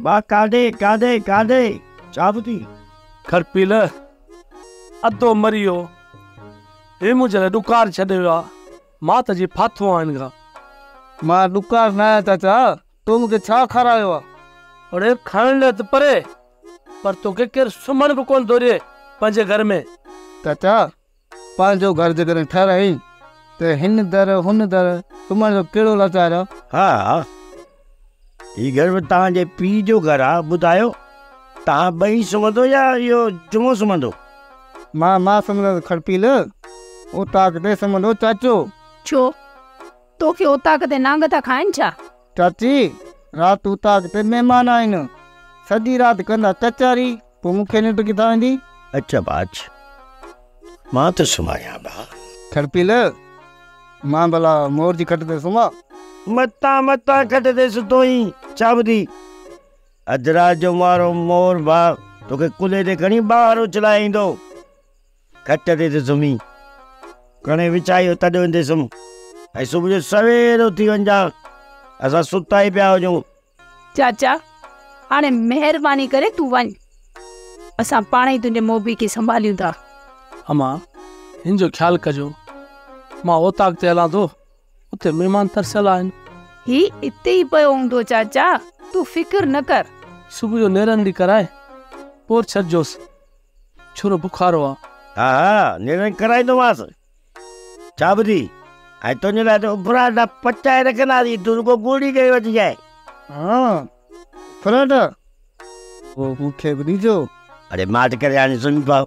ڀاء ڪاڏي ڪاڏي ڪاڏي ڇا ٻڌي؟ کرپيل ادو مري ويو. هي منهنجي لاء ڏڪار ڇڏي ويو آ. مان ته جي ڦاٿو آهيان هن کان. مان ڏڪار نه آهيان چاچا، تو مون کي ڇا کارايو آ؟ اڙي کائڻ لاء ته پري، پر توکي ڪير سمهڻ به ڪونه ٿو ڏئي پنهنجي گهر ۾. چاچا، پنهنجو گهر جيڪڏهن ٺهرائين ته هن در هن در سمهڻ جو ڪهڙو لاچار آ؟ ها، هي گهر به توهان جي پيء جو گهر آ، ٻڌايو توهان ٻئي سمهندو يا اهو جمعو سمهندو؟ مان سمهندس کڙپيل، اوطاق تي سمهندو چاچو. ڇو، توکي اوطاق تي نانگ ٿا کائن ڇا؟ چاچي، رات اوطاق تي مهمان آهن، سڄي رات ڪندا ڪچهري، پوء مون کي ننڊ ڪٿان ايندي؟ اچ ابا اچ، مان ٿو سمهاريان ڀاء. کڙپيل، مان ڀلا مور جي کٽ تي سمهان؟ متان متان کٽ تي ستو آهين، ڇا ٻڌي؟ اڌ رات جو مارو مور ڀاء توکي ڪلهي تي کڻي ٻاهر اڇلائي ايندو. کٽ تي ته سمهين، کڻي وڇائي تڏ ويندي سمهه ۽ صبح جو سوير اٿي وڃجان، اسان ستا ئي پيا هجون. چاچا، هاڻي مهرباني ڪري تون وڃ، اسان پاڻ ئي تنهنجي موبي کي سنڀاليون ٿا. امان، هن جو خيال ڪجو، مان اوطاق تي هلان ٿو، اتي مهمان ترسيل آهن. هي اتي ئي پيو هوندو چاچا، تون فڪر نه ڪر. صبح جو نيرن ڏي ڪرائي پور ڇڏجوس، ڇورو بکارو آ. ها ها نيرن ڪرائيندومانس. ڇا ٻڌي؟ ۽ تنهنجي لاء ته اڦراٽا پچائي رکنداسين، تون رڳو گوڙي ڪري وٺجانء. ها اڦراٽا؟ پوء مون کي به ڏجو. اڙي ماٺ ڪري هاڻي سمهي پئو.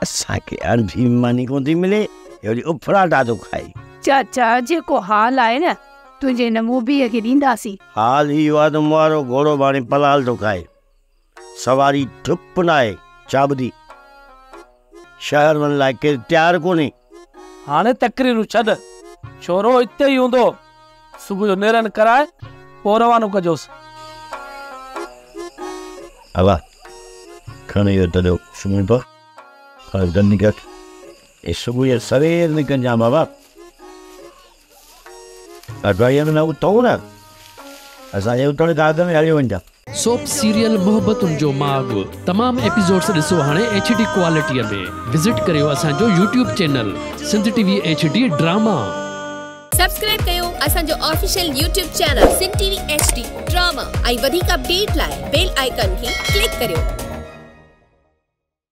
اسان کي اڻڀي ماني ڪونه ٿي ملي، هي وري اڦراٽا ٿو کائي. چاچا جيڪو حال آهي نه، تنهنجي هن موبيء کي ڏينداسين. حال اهو آهي ته مون وارو گهوڙو به هاڻي پلال ٿو کائي. سواري ٺپ ناهي، ڇا ٻڌي؟ شهر وڃڻ لاء ڪير تيار ڪونهي. هاڻي تقريرون ڇڏ، ڇورو اتي ئي هوندو، صبح جو نيرن ڪرائي پوء روانو ڪجوس. ابا، کڻ اهو تڏو، سمهي پئو، کڻ گن گهٽ، ۽ صبح جو سوير نڪرجان بابا. اڍائي ۾ نه اٿون نه اسان جي اٿڻ کان اڳ ۾ هليو وڃجان. سوپ سيريل محبتن جو ماڳ تمام ايپيسوڊس ڏسو هاڻي ايڇ ڊي ڪوالٽيء ۾ وزٽ ڪريو اسان جو YouTube channel Sindh T V H D drama. Subscribe ڪيو اسان جو official YouTube channel Sindh T V H D drama ۽ وڌيڪ اپڊيٽ لاء بيل آئيڪان کي ڪلڪ ڪريو.